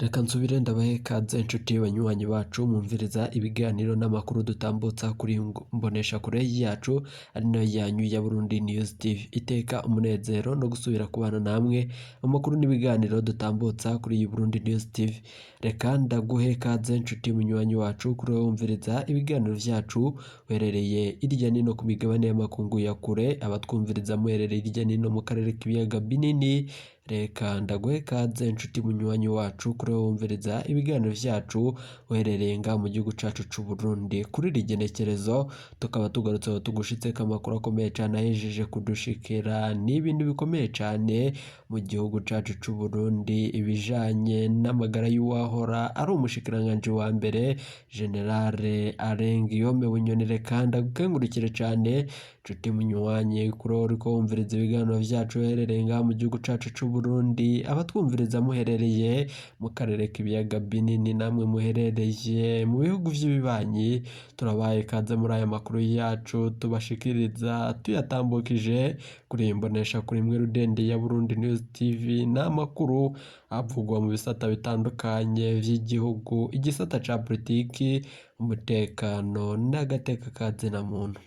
Reka nsubire ndabahe ikaze nshuti banywanyi bacu mwumviriza ibiganiro n'amakuru dutambutsa kuri mboneshakure yacu ari nayo yanyu ya Burundi News TV. Iteka umunezero no gusubira kubana namwe amakuru n'ibiganiro dutambutsa kuri iyi Burundi News TV. Reka ndaguhe ikaze nshuti munywanyi wacu kuri wowe wumviriza ibiganiro vyacu uherereye irya nino ku migabane y'amakungu ya kure, abatwumviriza muherereye irya nino mu karere k'ibiyaga binini. Reka ndaguhe ikaze nshuti munywanyi wacu kuri wowe wumviriza ibiganiro vyacu uherereye ngaha mu gihugu cacu c'Uburundi. Kuri iri genekerezo tukaba tugarutse aho tugushitseko amakuru akomeye cane ahejeje kudushikira. Ni ibintu bikomeye cane mu gihugu cacu c'Uburundi, ibijanye n'amagara y'uwahora ari umushikiranganji wa mbere Generale Alain Guillaume Bunyoni. Reka ndagukengurukire cane nshuti munywanyi kuri wowe uriko wumviriza ibiganiro vyacu uherereye ngaha mu gihugu cacu c'Uburundi, abatwumviriza muherereye mu karere k'ibiyaga binini namwe muherereye mu bihugu vy'ibibanyi, turabahaye ikaze muri aya makuru yacu tubashikiriza tuyatambukije kuri iyi mboneshakure imwe rudende ya Burundi News TV. Ni amakuru avugwa mu bisata bitandukanye vy'igihugu, igisata ca politiki, umutekano n'agateka ka zina muntu.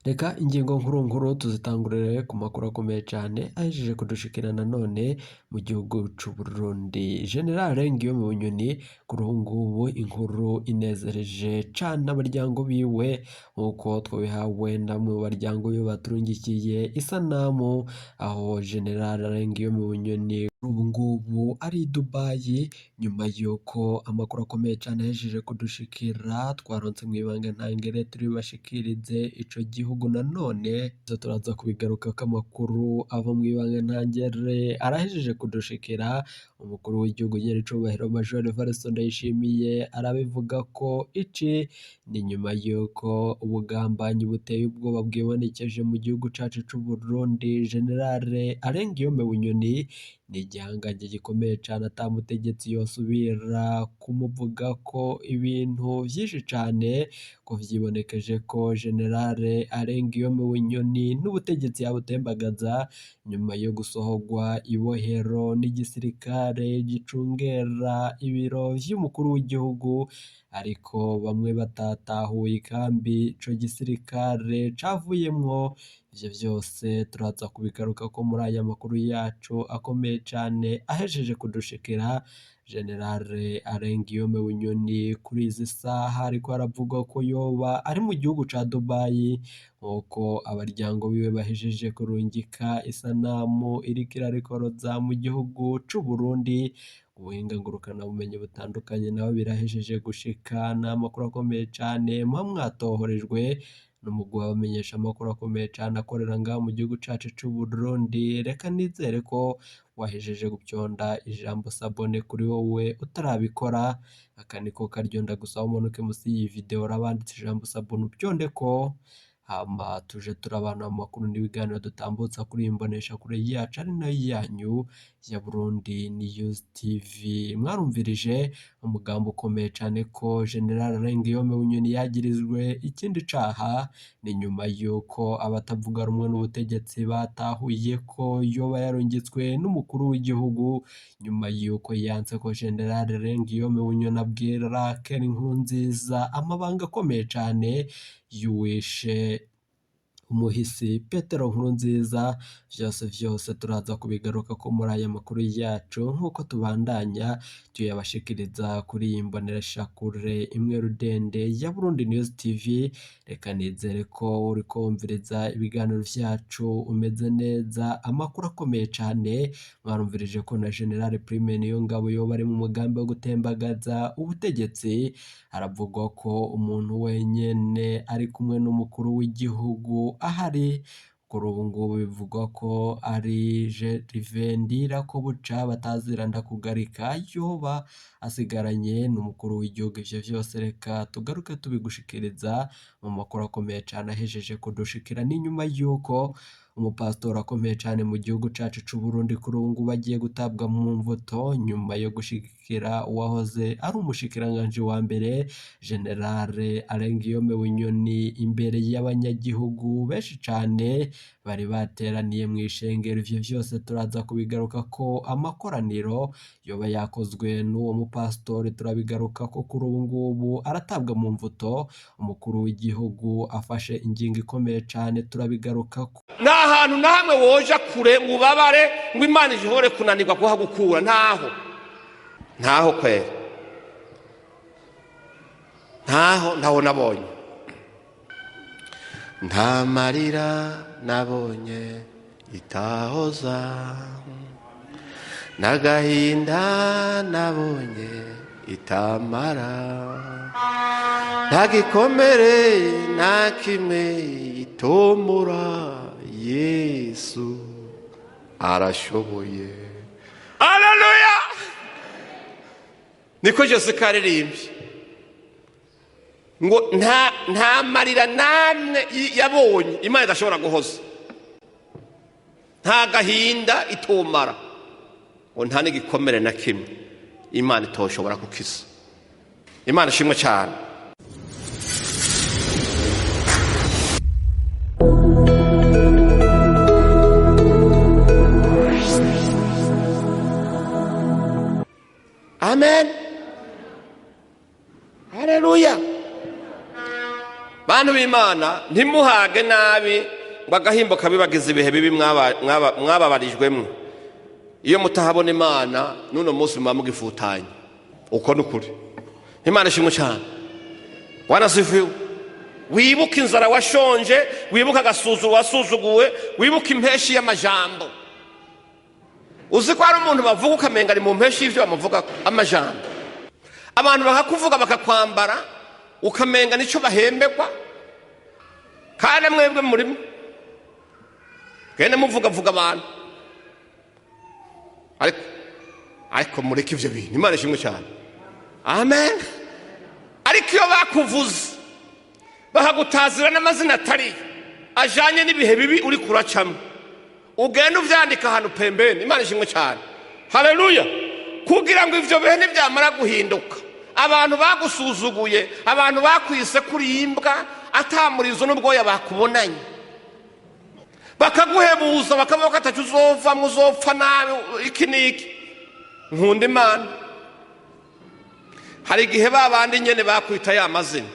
Reka ingingo nkuru nkuru tuzitangurire ku makuru akomeye cane ahejeje kudushikira nanone mu gihugu c'Uburundi. General Guillaume Bunyoni kuri ubu ngubu inkuru inezereje cane abaryango biwe, nk'uko twabihawe na bamwe mu baryango biwe baturungikiye isanamu aho General Guillaume Bunyoni kuri ubu ngubu ari i Dubayi, nyuma y'uko amakuru akomeye cane ahejeje kudushikira twaronse mw'ibanga ntangere turibashikirize ico gihugu nanone turaza kubigarukako. Amakuru ava mw'ibanga ntangere arahejeje kudushikira. Umukuru w'igihugu nyenicubahiro Major Evariste Ndayishimiye arabivuga ko ici ni nyuma y'uko ubugambanyi buteye ubwoba bwibonekeje mu gihugu cacu c'Uburundi. General Alain Guillaume Bunyoni ni igihangange gikomeye cane, ata mutegetsi yosubira kumuvugako ibintu vyinshi cane, ko vyibonekeje ko General Alain Guillaume Bunyoni n'ubutegetsi yabutembagaza nyuma yo gusohorwa ibohero n'igisirikare gicungera ibiro vy'umukuru w'igihugu, ariko bamwe batatahuye ikambi ico gisirikare cavuyemwo. Ivyo vyose turaza kubigarukako muri aya makuru yacu akomeye cane ahejeje kudushikira. General Alain Guillaume Bunyoni kuri izi saha ariko aravugwa ko yoba ari mu gihugu ca Dubayi, nk'uko abaryango biwe bahejeje kurungika isanamu iriko irarikoroza mu gihugu c'Uburundi. Ubuhinga ngurukanabumenyi butandukanye nabo birahejeje gushika. Ni amakuru akomeye cane muba mwatohorejwe n'umugwi w'abamenyesha amakuru akomeye cane akorera ngaha mu gihugu cacu c'Uburundi. Reka nizere ko wahejeje gupyonda ijambo s'abonner kuri wowe utarabikora, aka niko karyo ndagusaba umanuke musi y'iyi video urabanditse ijambo s'abonner upyondeko, hama tuje turabana mu makuru n'ibiganiro dutambutsa kuri iyi mboneshakure yacu ari nayo yanyu ya Burundi News TV. Mwarumvirije umugambi ukomeye cane ko General Alain Guillaume Bunyoni yagirijwe ikindi caha, ni nyuma y'uko abatavuga rumwe n'ubutegetsi batahuye ko yoba yarungitswe n'umukuru w'igihugu, nyuma y'uko yanse ko General Alain Guillaume Bunyoni abwira Ken Nkurunziza amabanga akomeye cane y'uwishe umuhisi Petero Nkurunziza. Vyose vyose turaza kubigarukako muri aya makuru yacu nk'uko tubandanya tuyabashikiriza kuri iyi mboneshakure imwe rudende ya Burundi News TV. Reka nizere ko uriko wumviriza ibiganiro vyacu umeze neza. Amakuru akomeye cane, mwarumvirije ko na General Prime Niyongabo yoba ari mu mugambi wo gutembagaza ubutegetsi. Haravugwa ko umuntu wenyene ari kumwe n'umukuru w'igihugu ahari kuri ubu ngubu bivugwa ko ari Gervais Ndirakobuca batazira ndakugarika yoba asigaranye n'umukuru w'igihugu. Ivyo vyose reka tugaruke tubigushikiriza mu makuru akomeye cane ahejeje kudushikira. N'inyuma y'uko Umupasitori akomeye cane mu gihugu cacu c'Uburundi kuri ubu ngubu agiye gutabwa mu mvuto nyuma yo gushigikira uwahoze ari umushikiranganji wa mbere Generale Alain Guillaume Bunyoni imbere y'abanyagihugu benshi cane bari bateraniye mw'ishengero. Ivyo vyose turaza kubigarukako, amakoraniro yoba yakozwe n'uwo mupasitori turabigarukako. Kuri ubu ngubu aratabwa mu mvuto, umukuru w'igihugu afashe ingingo ikomeye cane, turabigarukako. Nta hantu na hamwe woja kure ngo ubabare ngo Imana ishobore kunanirwa kuhagukura, ntaho, ntaho kwera, ntaho, ntaho nabonye, nta marira nabonye itahoza, n'agahinda nabonye itamara, nta gikomere na kimwe itomora, Yesu arashoboye. Haleluya! Niko Jessica yaririmbye ngo nta marira namwe yabonye Imana idashobora guhoza, nta gahinda itomara, ngo nta n'igikomere na kimwe Imana itoshobora gukiza. Imana ishimwe cyane. Amen. Haleluya. Bantu b'Imana, ntimuhage nabi ngo agahimbo kabibagize ibihe bibi mwababarijwemwo. Iyo mutahabona Imana n'uno munsi muba mugifutanye. Uko ni ukuri. Imana ishimwe cyane. Bwana asifiwe. Wibuke inzara washonje, wibuke agasuzuguro wasuzuguwe, wibuke impeshi y'amajambo. Uzi ko hari umuntu bavuga ukamenga ari mu mpeshi y'ivyo bamuvuga amajambo. Abantu bakakuvuga bakakwambara ukamenga nico bahembegwa. Kandi mwebwe murimo gende muvuga vuga abantu, ariko mureke ivyo bintu. Imana ishimwe cyane. Amen. Ariko iyo bakuvuze bakagutazira n'amazina atari ajanye n'ibihe bibi uri kuracamo, ugenda uvyandika ahantu pembeni. Imana ishimwe cyane. Haleluya. Kugira ngo ivyo bihe nivyamara guhinduka, abantu bagusuzuguye, abantu bakwise kuri imbwa atamurizo n'ubwoya bakubonanye, bakaguhebuza bakavuga ko atacu uzovamwo, uzopfa nabi iki n'iki. Nkunda Imana. Hari igihe ba bandi nyene bakwita ya mazina,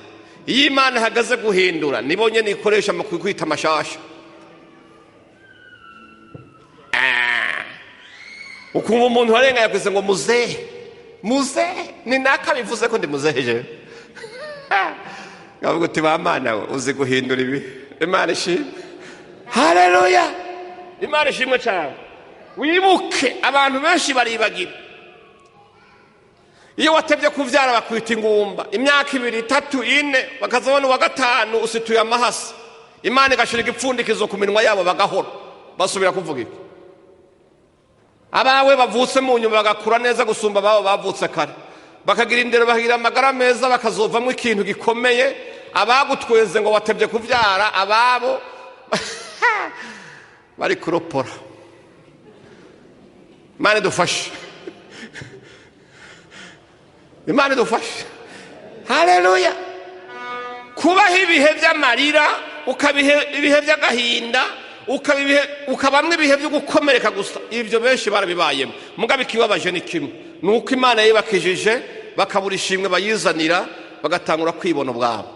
iyo Imana ihagaze guhindura nibo nyene ikoresha mu kwita amashasha. Ukumva umuntu arenga yakwise ngo muzehe, muzehe ni naka bivuze ko ndi muzehe je. Ngavuga uti ba Mana we uzi guhindura ibi. Imana ishimwe. Haleluya. Imana ishimwe cyane. Wibuke abantu benshi baribagira. Iyo watevye kuvyara bakwita ingumba, imyaka 2, 3, 4, bakazabona uwa 5 usituye amahasa. Imana igashira igipfundikizo ku minwa yabo bagahora basubira kuvuga iki. Abawe bavutse mu nyuma bagakura neza gusumba ababo bavutse kare, bakagira indero, bakagira amagara meza, bakazovamwo ikintu gikomeye. Abagutweze ngo watevye kuvyara, ababo bari kuropora. Imana idufashe. Imana idufashe. Haleluya. Kubaho ibihe vy'amarira, ukabihe ibihe vy'agahinda, ukabamwe ibihe byo gukomereka gusa, ivyo benshi barabibayemo. Mugabe ikibabaje ni kimwe, nuko Imana yibakijije bakabura ishimwe bayizanira, bagatangura kwibona ubwabo.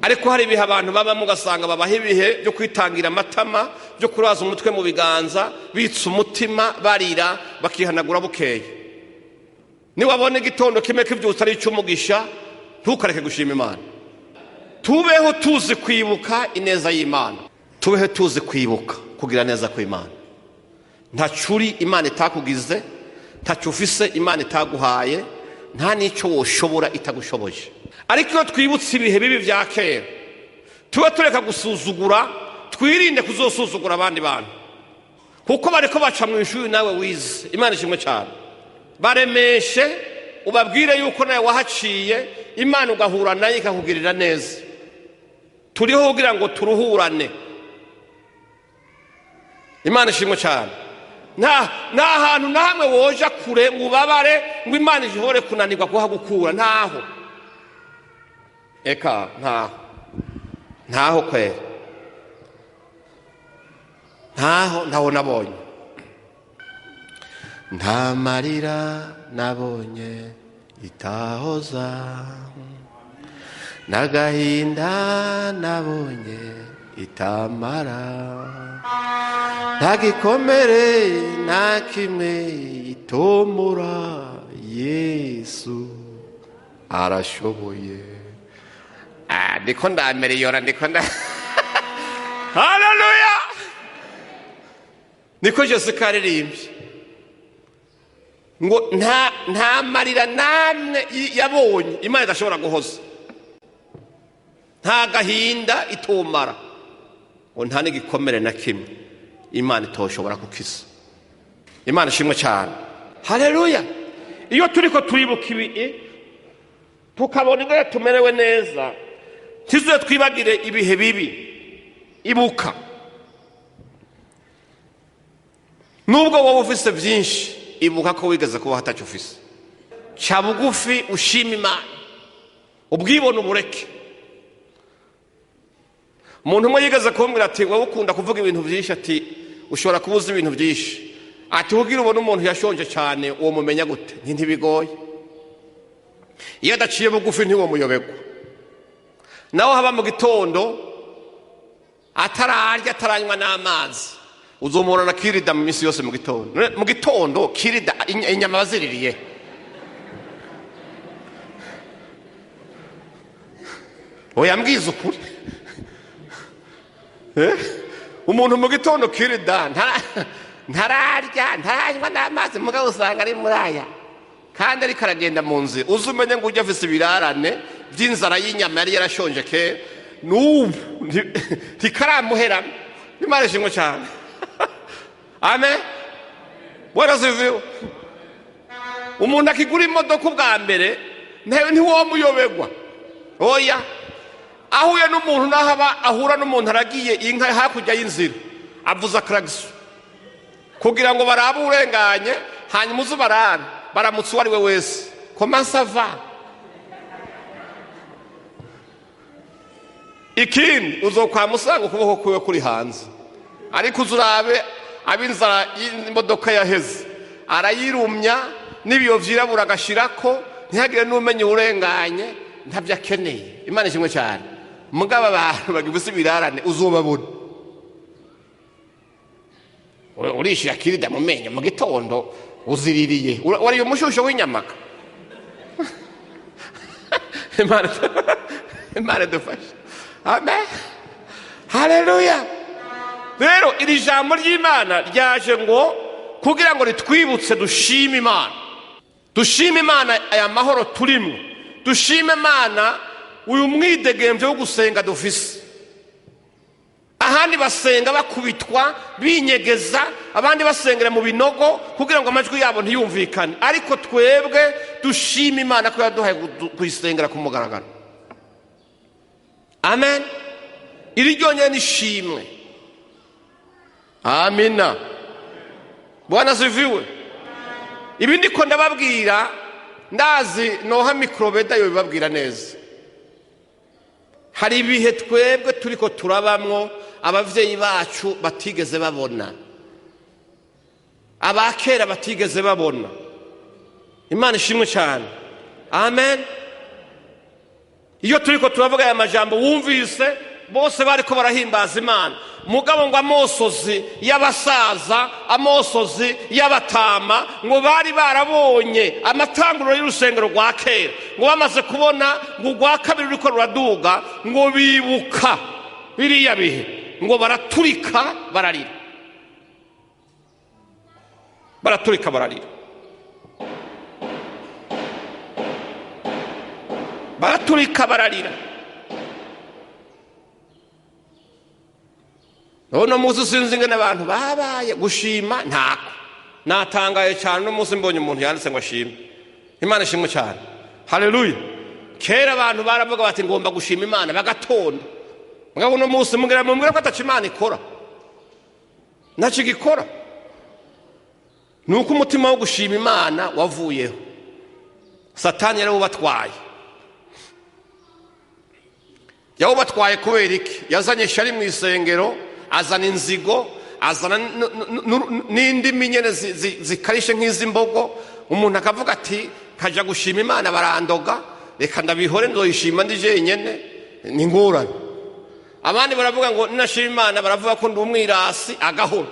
Ariko hari ibihe abantu babamo ugasanga babaha ibihe byo kwitangira amatama, byo kuraza umutwe mu biganza, bitsa umutima, barira, bakihanagura bukeye. Niwabona igitondo kimwe kivyutse ari icy'umugisha, ntukareke gushima Imana. Tubeho tuzi kwibuka ineza y'Imana. Tubeho tuzi kwibuka kugira neza kw'Imana. Ntacuri Imana itakugize, ntaco ufise Imana itaguhaye, nta nico woshobora itagushoboje. Ariko iyo twibutse ibihe bibi vya kera, tuba tureka gusuzugura, twirinde kuzosuzugura abandi bantu, kuko bariko baca mu ishuri nawe wize. Imana ishimwe cyane. Baremeshe ubabwire yuko nawe wahaciye, Imana ugahura nayo ikakugirira neza. Turiho kugira ngo turuhurane. Imana ishimwe cyane. Nta hantu na hamwe woja kure ngo ubabare ngo Imana ishobore kunanirwa kuhagukura. Ntaho, eka ntaho, ntaho kwera, ntaho, ntaho nabonye. Nta marira nabonye itahoza, n'agahinda nabonye itamara, nta gikomere na kimwe itomora. Yesu arashoboye. Ndiko ndameriyora, ndiko nda haleluya, niko Jessica aririmbye ngo nta marira namwe yabonye Imana idashobora guhoza, nta gahinda itumara, ngo nta n'igikomere na kimwe Imana itoshobora kukiza. Imana ishimwe cyane. Haleluya. Iyo turiko turibuka ibi tukabona ingene tumerewe neza, ntizuze twibagire ibihe bibi. Ibuka nubwo wowe ufise byinshi, ibuka ko wigeze kuba hatacyo ufise. Ca bugufi ushima Imana, ubwibone ubureke. Umuntu umwe yigeze kumbwira ati wowe ukunda kuvuga ibintu byinshi, ati ushobora kubuza ibintu byinshi, ati ubwira ubona umuntu yashonje cyane uwo mumenya gute? Ntibigoye, iyo adaciye bugufi ntiwo muyoberwa. Naho haba mu gitondo atararya ataranywa n'amazi, uzomubona na kirida mu minsi yose mu gitondo. Mu gitondo kirida inyama baziririye. Oya mbwiza ukuri. Umuntu mu gitondo kirida ntararya ntaranywa n'amazi, mugabo usanga ari muraya kandi ariko aragenda mu nzira. Uzi umenye ngo ujya afise ibirarane by'inzara y'inyama yari yarashonje kera, n'ubu ntikaramuheramo. Imana ishimwe cyane. Amen. Bwana asifiwe. Umuntu akigura imodoka ubwa mbere ntiwomuyoberwa. Oya, ahuye n'umuntu naho aba ahura n'umuntu aragiye inka hakurya y'inzira, avuza klaxon kugira ngo barabe urenganye, hanyuma uze barabe baramutse uwo ari we wese. Comment ça va? Ikindi uzokwama usanga ukuboko kwiwe kuri hanze, ariko uzurabe ab'inzara y'imodoka yaheze arayirumya n'ibiyo vyirabura agashirako, ntihagire n'umenya urenganye, ntabyo akeneye. Imana ishimwe cyane. Mugabo abantu bagifise ibirarane uzobabona. Urishira kirida mu menyo mu gitondo uziririye, wariye umushusho w'inyamaka. Imana dufashe. Amen. Haleluya. Rero iri jambo ry'Imana ryaje ngo kugira ngo ritwibutse dushime Imana. Dushime Imana aya mahoro turimo. Dushime Imana uyu mwidegemvyo wo gusenga dufise. Ahandi basenga bakubitwa binyegeza, abandi basengera mu binogo kugira ngo amajwi yabo ntiyumvikane, ariko twebwe dushime Imana ko yaduhaye kuyisengera ku mugaragaro. Amen. Iri ryonyine ni ishimwe. Amina. Bwana asifiwe. Ibi ndiko ndababwira, ndazi noha mikrobeda yo bibabwira neza. Hari ibihe twebwe turiko turabamwo abavyeyi bacu batigeze babona, abakera batigeze babona. Imana ishimwe cyane. Amen. Iyo turiko turavuga aya majambo wumvise bose bariko barahimbaza Imana, mugabo ngo amosozi y'abasaza, amosozi y'abatama, ngo bari barabonye amatanguriro y'urusengero rwa kera, ngo bamaze kubona ngo urwa kabiri ruriko ruraduga, ngo bibuka biriya bihe, ngo baraturika bararira, baraturika bararira, baraturika bararira. Uno munsi sinzi ingene abantu babaye gushima ntako. Natangaye cyane uno munsi mbonye umuntu yanditse ngo ashime. Imana ishimwe cyane. Haleluya. Kera abantu baravuga bati ngomba gushima Imana, bagatonda. Mugabo uno munsi mugira mumbwira ko ataco Imana ikora, ntacyo igikora. Ni uko umutima wo gushima Imana wavuyeho, Satani yarawubatwaye. Yawubatwaye kubera iki? Yazanye ishari mu isengero, azana inzigo, azana n'indimi nyene zikarishe nk'iz'imbogo. Umuntu akavuga ati nkaja gushima Imana barandoga, reka ndabihore nzoyishima ndi jenyene, ni ingorane. Abandi baravuga ngo ninashima Imana baravuga ko ndi umwirasi, agahora.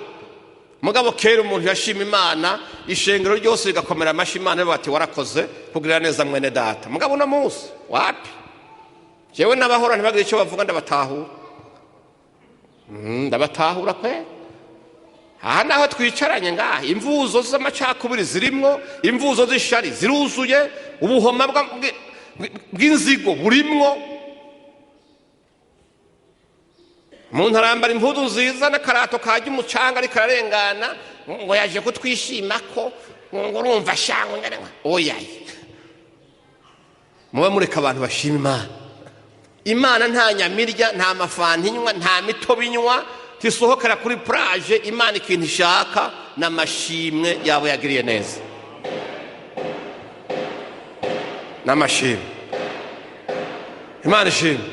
Mugabo kera umuntu yashima Imana, ishengero ryose rigakomera amashi Imana, bati warakoze kugirira neza mwene data. Mugabo uno munsi wapi? Jewe n'abahora ntibagire icyo bavuga, ndabatahura. Ndabatahura kwe. Aha naho twicaranye ngaha, imvuzo z'amacakubiri zirimwo, imvuzo z'ishari ziruzuye, ubuhoma bw'inzigo burimwo. Umuntu arambara impuzu nziza n'akarato kajya umucanga ariko ararengana ngo yaje kutwishima ko ngo urumva shangwe oya. Mube mureka abantu bashima Imana. Imana nta nyamirya, nta mafanta inywa, nta mitobe inywa, tisohokera kuri plage. Imana ikintu ishaka n'amashimwe yabo yagiriye neza, n'amashimwe. Imana ishimwe.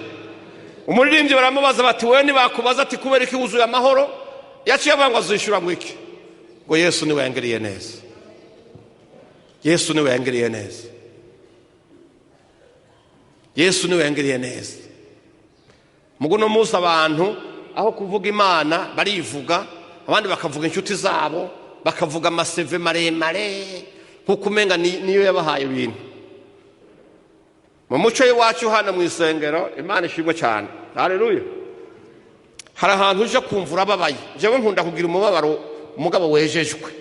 Umuririmbyi baramubaza bati wewe ntibakubaza ati kubera iki wuzuye amahoro? Yaciye avuga ngo azishyura ngo iki? Ngo Yesu niwe yangiriye neza, Yesu niwe yangiriye neza, Yesu niwe yangiriye neza. Muguno munsi abantu aho kuvuga Imana barivuga, abandi bakavuga inshuti zabo, bakavuga amaseve maremare nkuko umenga niyo yabahaye ibintu. Mu muco w'iwacu hano mu isengero, Imana ishimwe cyane, haleluya. Hari ahantu uje kumva urababaye. Jewe nkunda kugira umubabaro umugabo wejejwe.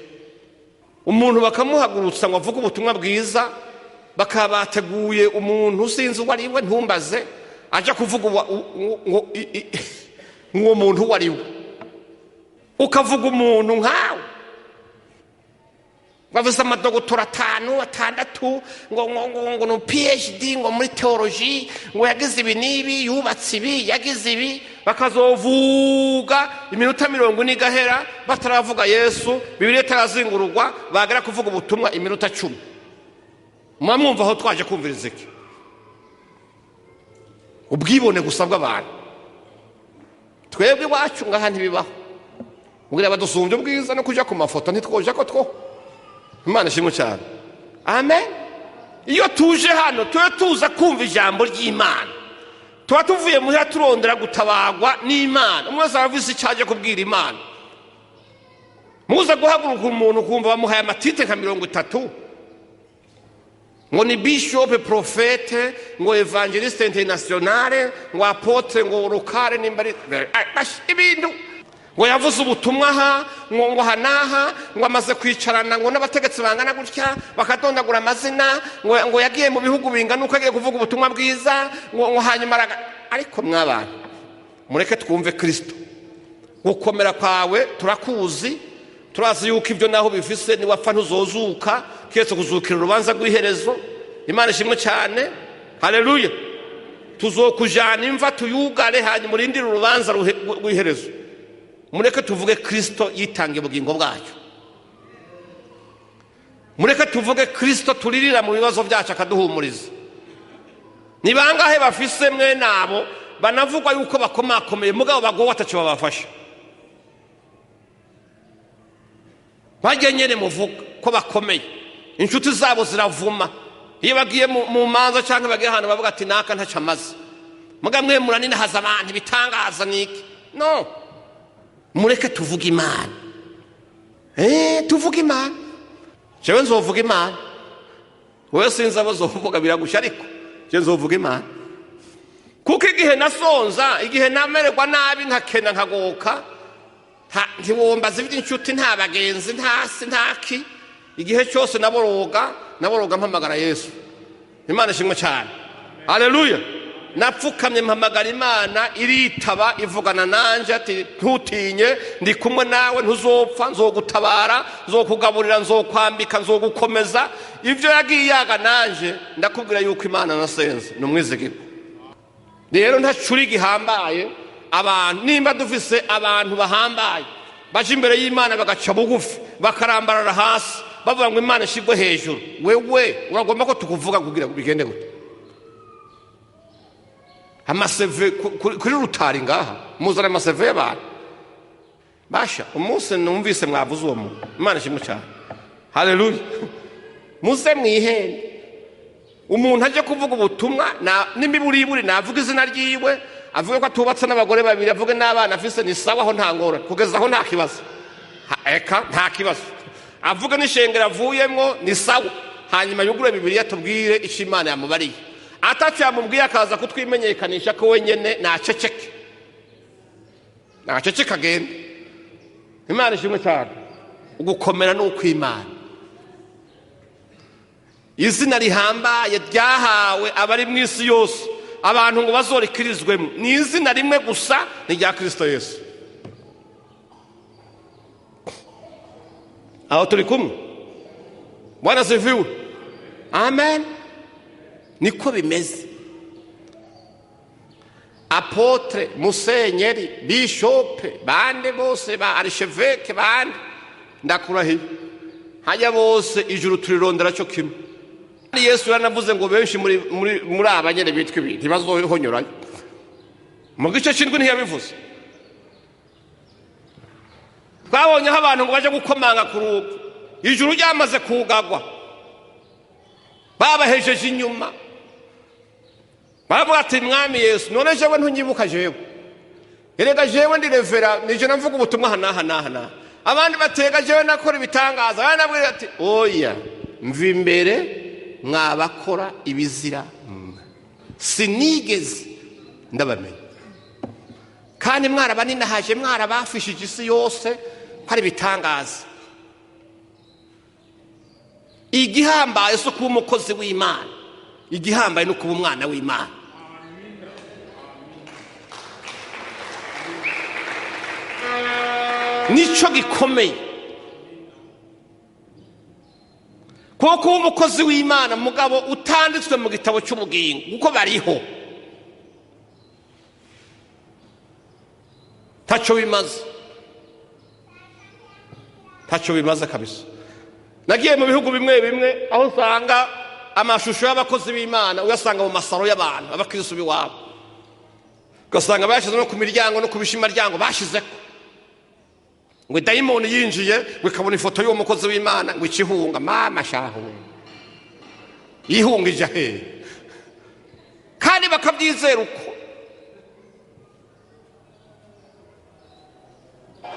Umuntu bakamuhagurutsa ngo avuge ubutumwa bwiza, bakaba bateguye umuntu sinzi uwo ari we, ntumbaze, aja kuvuga ngo umuntu uwo ari we. Ukavuga umuntu nkawe bavuze amadogotora 5 6 ngo ngo ngo ngo no PhD ngo muri theology, ngo yagize ibi nibi, yubatse ibi, yagize ibi, bakazovuga iminota 40 igahera bataravuga Yesu, Bibiliya itarazingururwa, bagera kuvuga ubutumwa iminota 10. Mwamwumva aho twaje kumviriza iki? Ubwibone gusa bw'abantu. Twebwe iwacu ngaha ntibibaho. Ubwira badusumbye ubwiza no kuja ku mafoto ntitwoja ko two. Imana ishimwe cyane. Amen. Iyo tuje hano tuba tuza kumva ijambo ry'Imana, tuba tuvuye muhira turondera gutabagwa n'Imana. Umwe wese aravuze icyo aje kubwira Imana. Muza guhaguruka umuntu kumva bamuhaye amatite nka 30, ngo ni bishop, prophète, ngo evangeliste internationale, ngo apotre, ngo rukare, nimba ari ibintu, ngo yavuze ubutumwa aha, ngo ngo hanaha, ngo amaze kwicarana ngo n'abategetsi bangana gutya bakatondagura amazina, ngo ngo yagiye mu bihugu bingana uko agiye kuvuga ubutumwa bwiza, ngo ngo hanyuma. Ariko mw'abantu mureke twumve Kristo. Gukomera kwawe turakuzi, turazi yuko ibyo naho bifise niwapfa ntuzozuka, kiretse kuzukira urubanza rw'iherezo. Imana ishimwe cyane, haleluya. Tuzokujana imva tuyugare, hanyuma urindire urubanza rw'iherezo. Mureke tuvuge Kristo yitangiye ubugingo bwacu. Mureke tuvuge Kristo turirira mu bibazo byacu akaduhumuriza. Ni bangahe bafise mwe nabo banavugwa yuko bakomakomeye, mugabo bagowe ataco babafasha? Bajye nyene muvuga ko bakomeye, inshuti zabo ziravuma. Iyo bagiye mu manza cyangwa bagiye ahantu bavuga ati naka ntaco amaze. Muga mwe muranina haza abantu bitangaza niki? No. Mureke tuvuge Imana. Tuvuge Imana. Jewe nzovuga Imana. Wewe sinzi abo zovuga biragusha, ariko jewe nzovuga Imana. Kuko igihe nasonza, igihe namererwa nabi nkakena nkagoka, ntiwombaza iby'inshuti, nta bagenzi, nta si, nta ki. Igihe cyose naboroga, naboroga mpamagara Yesu. Imana ishimwe cyane, haleluya. Napfukamye mpamagara Imana, iritaba, ivugana nanje ati ntutinye, ndi kumwe nawe, ntuzopfa, nzogutabara, nzokugaburira, nzokwambika, nzogukomeza. Ivyo yagiye yaga nanje, ndakubwira yuko Imana nasenze ni umwizigirwa. Rero ntacuri gihambaye Abantu nimba dufise abantu bahambaye baje imbere y'Imana bagaca bugufi bakarambarara hasi bavuga ngo Imana ishigwe hejuru, wewe uragomba ko tukuvuga kugira bigende gute? Amaseve kuri rutari ngaha muzana amaseve y'abantu basha. Umunsi numvise mwavuze uwo muntu, Imana ishimwe cyane, haleluya. Muze mwihende umuntu aje kuvuga ubutumwa n'imiburiburi navuga izina ryiwe, avuge ko atubatse n'abagore babiri, avuge n'abana afise, ni sawa, aho nta ngorane, kugeza aho nta kibazo, eka nta kibazo, avuge n'ishengero avuyemwo ni sawa, hanyuma yugure Bibiliya tubwire icyo Imana yamubariye. Ataco yamubwiye akaza kutwimenyekanisha ko wenyene naceceke, naceceke agende. Imana ishimwe cyane. Ugukomera ni ukw'Imana. Izina rihambaye ryahawe abari mu isi yose, abantu ngo bazorikirizwemo, ni izina rimwe gusa, ni rya Kristo Yesu. Aho turi kumwe? Bwana sifiwe. Amen. Niko bimeze. Apotre, musenyeri, bishope, bande bose ba archevêque bande, ndakurahiye hajya bose ijuru turirondera cyo kimwe. Yesu yaranavuze ngo benshi muri aba nyene bitwa ibi ntibazohonyorayo. Mu gice c'indwi ntiyabivuze. Twabonyeho abantu ngo baje gukomanga ku rugo, ijuru ryamaze kugagwa, babahejeje inyuma, baravuga ati mwami Yesu none jewe ntunyibuka, jewe erega jewe ndi revera, nije navuga ubutumwa aha n'aha n'aha n'aha. Abandi batega jewe nakora ibitangaza, abandi nabwira ati oya mva imbere mwabakora ibizira, sinigeze ndabamenya, kandi mwarabaninahaje, mwarabafishije isi yose ko ari ibitangaza. Igihambaye si ukuba umukozi w'Imana, igihambaye ni ukuba umwana w'Imana. Nico gikomeye, kuko kuba umukozi w'Imana mugabo utanditswe mu gitabo cy'ubugingo, kuko bariho taco bimaze, taco bimaze kabisa. Nagiye mu bihugu bimwe bimwe aho usanga amashusho y'abakozi b'Imana uyasanga mu masaro y'abantu abakristo b'iwabo, ugasanga bayashize no ku miryango no ku bishimaryango bashizeko, ngo dayimoni yinjiye ngo ikabona ifoto y'uwo mukozi w'Imana ngo ikihunga, mama shahunga yihunga ija hehe? Kandi bakabyizera uko.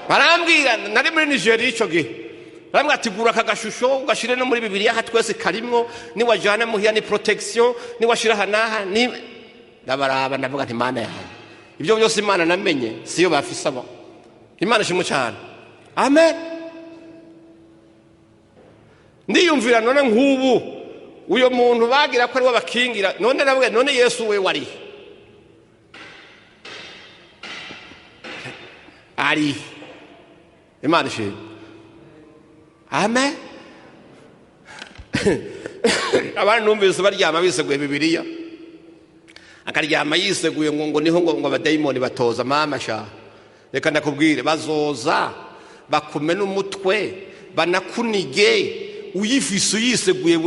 Barambwira, nari muri Nigeria ico gihe, barambwira ati gura aka gashusho ugashire no muri Bibiliya aha twese karimwo, niwajana muhiya ni protection, niwashira aha n'aha ni ndabaraba, ndavuga nti Mana yanjye ibyo byose Imana namenye siyo bafise abo. Imana ishimwe cyane. Amen. Ndiyumvira none nk'ubu uyo muntu bagira ko ariwe bakingira, none navuga none Yesu we wari ari. Imana ishimwe. Amen. Abantu numvise baryama biseguye Bibiliya, akaryama yiseguye ngo niho ngo abadayimoni batoza. Mama sha, reka ndakubwire, bazoza bakumena umutwe banakunige uyifise uyiseguye,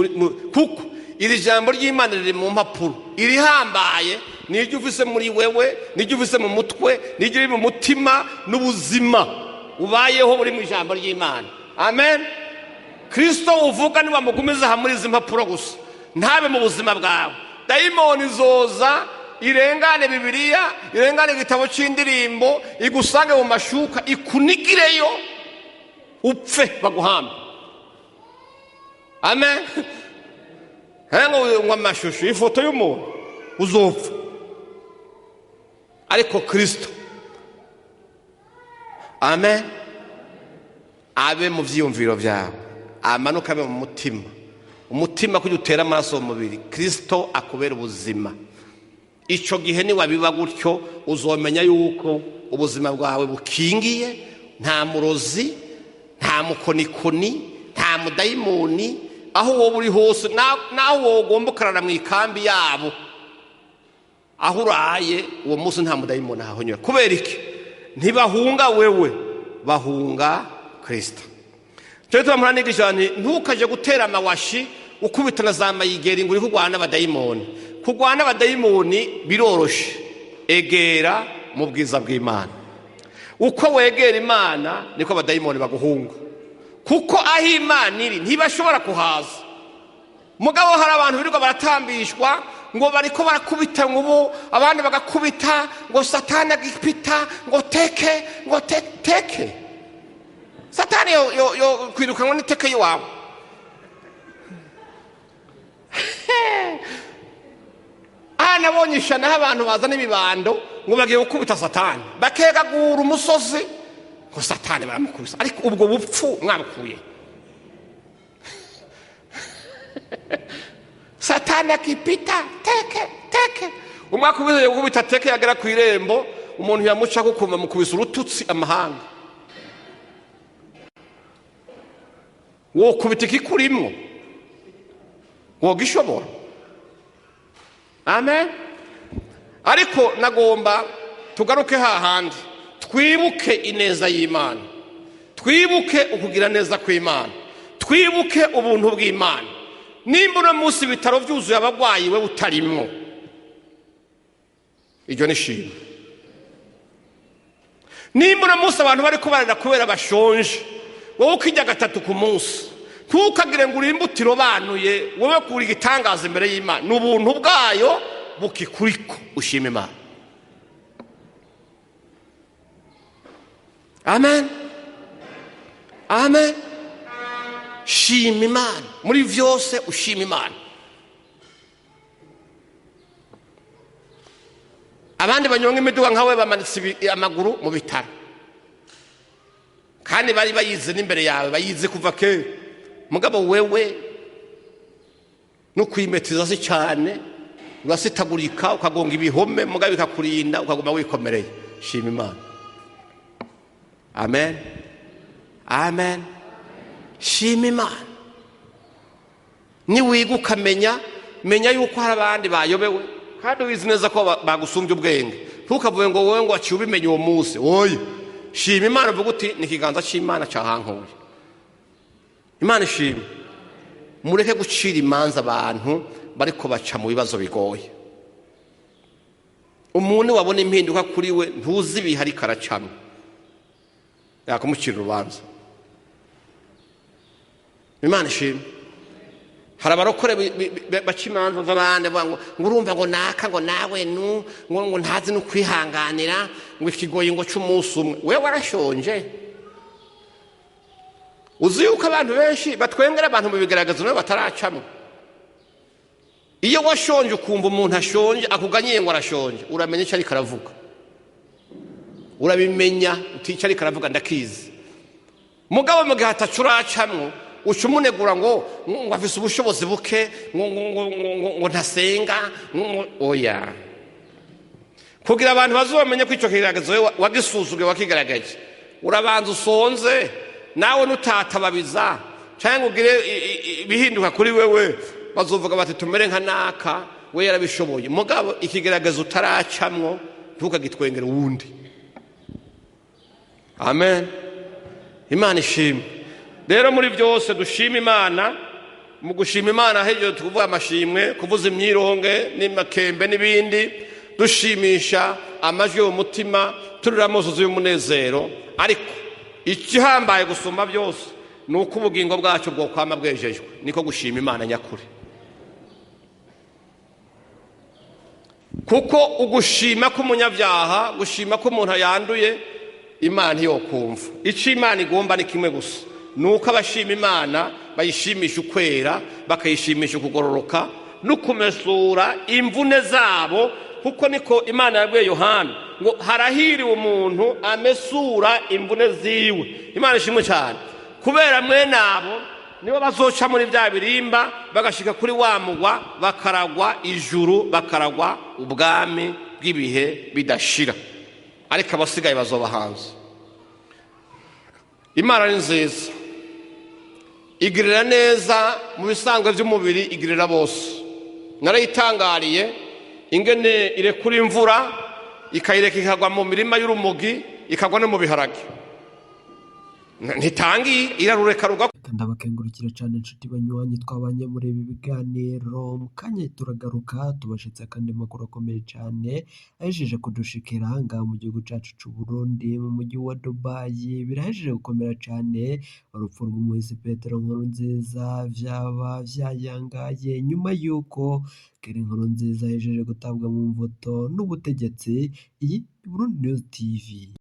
kuko iri jambo ry'Imana riri mu mpapuro, irihambaye niryo ufise muri wewe, niryo ufise mu mutwe, niryo riri mu mutima n'ubuzima ubayeho buri mu ijambo ry'Imana. Amen. Kristo uvuga niwamugumiza aha muri izi mpapuro gusa, ntabe mu buzima bwawe, dayimoni izoza irengane Bibiliya, irengane igitabo c'indirimbo, igusange mu mashuka, ikunigireyo upfe baguhambe. Amen. Ngo amashusho ifoto y'umuntu uzopfa, ariko Kristo amen abe mu vyiyumviro vyawe, amanuka abe mu mutima, umutima kugira utere amaraso mu mubiri, Kristo akubera ubuzima. Ico gihe niwabiba gutyo uzomenya yuko ubuzima bwawe bukingiye, nta murozi, nta mukonikoni, nta mudayimoni, aho wowe uri hose, naho wowe ugomba ukarara mu ikambi yabo, Aho uraye uwo munsi nta mudayimoni ahahonyora. Kubera iki? Ntibahunga wewe, bahunga Kristo. Cyo tuba nigisha nti ntukaje gutera amawashi ukubita na za mayigeri ngo uri kurwana n'abadayimoni. Kurwana n'abadayimoni biroroshe, egera mu bwiza bw'Imana. Uko wegera Imana niko abadayimoni baguhunga, kuko aho Imana iri ntibashobora kuhaza. Mugabo hari abantu birirwa baratambishwa ngo bariko barakubita ngo abandi bagakubita ngo Satani agipita ngo teke ngo teke. Satani yo kwirukanwa n'iteke yiwawe. Nabonye ishana aho abantu bazana ibibando ngo bagiye gukubita Satani, bakegagura umusozi ngo Satani baramukubisa. Ariko ubwo bupfu mwabukuye. Satani akipita teke teke. Umwaka gukubita teke yagera ku irembo, umuntu yamuca kukumva mukubisa urututsi amahanga. Wokubita ikikurimwo wogishobora. Amen. Ariko nagomba tugaruke hahandi, twibuke ineza y'Imana, twibuke ukugira neza kw'Imana, twibuke ubuntu bw'Imana. Nimba uno munsi ibitaro byuzuye abagwayi we utarimwo, iryo ni shimwe. Nimba uno munsi abantu bariko bararira kubera bashonje, wowe ukirya gatatu ku munsi, ntukagire ngo urimbutiro banuye, wowe kuri igitangaza imbere y'Imana. Ni ubuntu bwayo bukikuriko, ushima Imana. Amen. Amen. Shima Imana muri vyose, ushima Imana. Abandi banyonga imiduga nkawe bamanitse amaguru mu bitaro, kandi bari bayize n'imbere yawe, bayize kuva kera. Mugabo wewe no kwimetiza si cyane, urasitagurika ukagonga ibihome, mugabo bikakurinda ukaguma wikomereye. Shima Imana. Amen. Amen. Shima Imana. Niwiga ukamenya, menya yuko hari abandi bayobewe, kandi wizi neza ko bagusumbye ubwenge. Ntukavuge ngo wowe ngo waciye ubimenye uwo munsi. Oya, shima Imana, uvuga uti ni ikiganza cy'Imana cyahankuye. Imana ishimwe. Mureke gucira imanza abantu bariko baca mu bibazo bigoye. Umuntu wabona impinduka kuri we ntuzi ibihari karacamwe, yakumucira urubanza. Imana ishimwe. Hari abarokore baca imanza z'abandi bavuga ngo urumva ngo naka ngo nawe nu ngo ntazi no kwihanganira ngo ikigoyi ngo cy'umunsi umwe. Wewe warashonje. Uzi yuko abantu benshi batwengera abantu mu bigaragazo nabo bataracamwe. Iyo washonje ukumva umuntu ashonje akuganyiye ngo arashonje, uramenya icyo ariko aravuga. Urabimenya uti icyo ariko aravuga ndakizi. Mugabo mu gihe atacuracamwo uca umunegura ngo afise ubushobozi buke, ngo ntasenga, oya. Kugira abantu bazobamenye ko ico kigaragazo wagisuzuge wakigaragaje, urabanza usonze nawe nutatababiza cyangwa ugire ibihinduka kuri wewe, bazovuga bati tumere nka naka we yarabishoboye. Mugabo ikigaragazo utaracamwo ntukagitwengere uwundi. Amen. Imana ishimwe. Rero muri byose dushima Imana. Mu gushima Imana hejo tuvuga amashimwe, kuvuza imyironge n'imakembe n'ibindi, dushimisha amajwi y'umutima, turira amosozi y'umunezero. Ariko ikihambaye gusumba byose ni uko ubugingo bwacu bwo kwama bwejejwe. Niko gushima Imana nyakuri. Kuko ugushima k'umunyabyaha, gushima k'umuntu yanduye, Imana ntiyokumva. Ico Imana igomba ni kimwe gusa, nuko abashima Imana bayishimisha ukwera, bakayishimisha ukugororoka no kumesura imvune zabo. Kuko niko Imana yabwiye Yohana ngo harahiriwe umuntu amesura imvune ziwe. Imana ishimwe cyane. Kubera mwene abo nibo bazoca muri bya birimba bagashika kuri wa mugwa, bakaragwa ijuru, bakaragwa ubwami bw'ibihe bidashira. Ariko abasigaye bazoba hanze. Imana ni nziza, igirira neza mu bisanzwe by'umubiri, igirira bose. Narayitangariye Ingene irekura imvura, ikayireka ikagwa mu mirima y'urumogi, ikagwa no mu biharage, ntitangiye, irarureka rugwa. Ndabakengurukira cyane inshuti banywanyi twabanye muri ibi biganiro. Mu kanya turagaruka tubashitse kandi makuru akomeye cyane ahejeje kudushikira ngaha mu gihugu cacu c'u Burundi, mu mujyi wa Dubai. Birahejeje gukomera cyane, urupfu rw'umuhisi Petero Nkurunziza vyaba vyayangaye nyuma y'uko Keri Nkurunziza ahejeje gutabwa mu mvuto n'ubutegetsi. Iyi ni Burundi News TV.